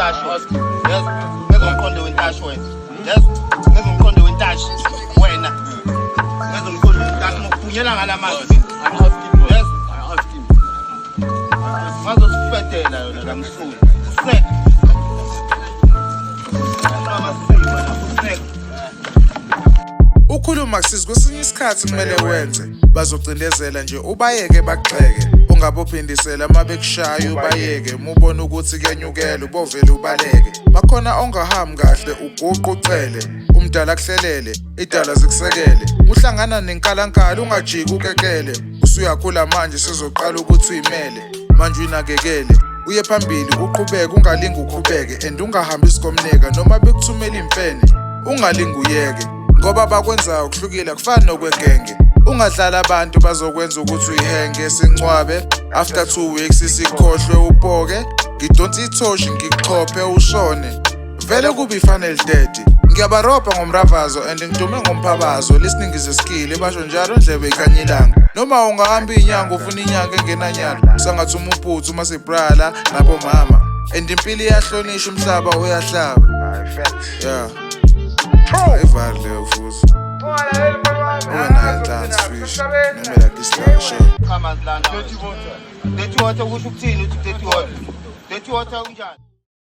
wentashi. Yes, ngezwe umqondo wentashi wena. Yes, ngezwe umqondo wentashi wena. Ngezwe umqondo wentashi ngokuphunyela ngalamazwi. Yes. Ngazosifedela yona la msulu. Sek. Ukhuluma kusiza kwesinye isikhathi kumele wenze bazocindezela nje ubayeke bagxeke ungabophindisela uma bekushaya ubayeke uma ubona ukuthi kuyenyukela ubovele ubaleke bakhona ongahambi kahle uguqe ucele umdala kuhlelele idala zikusekele uhlangana nenkalankala ungajiki ukekele usuyakhula manje sizoqala ukuthi uyimele manje uyinakekele uye phambili uqhubeke ungalingi ukhubeke and ungahambi isikomneka noma bekuthumela imfene ungalingi uyeke ngoba bakwenzayo kuhlukile akufani nokwegenge ungadlala abantu bazokwenza ukuthi uyihenge sincwabe after 2 weeks sikhohlwe upoke ngidonsa ithoshi ngikuxhophe ushone vele kube ifanele daddy ngiyabarobha ngomravazo and ngidume ngomphabazo listening is a skill basho njalo ndlebe ikhanyilanga noma ungahamba inyanga ufuna inyanga engenanyalo sangathi umuputhu uma sibrala nabomama and impilo iyahlonishwa umhlaba uyahlaba. Yeah, ayivali leyo futhi ube nayo inhlansi fish noma like isihlahla. Amanzi lana. Dirty water. Dirty water kusho ukuthini uthi dirty water? Dirty water kunjani?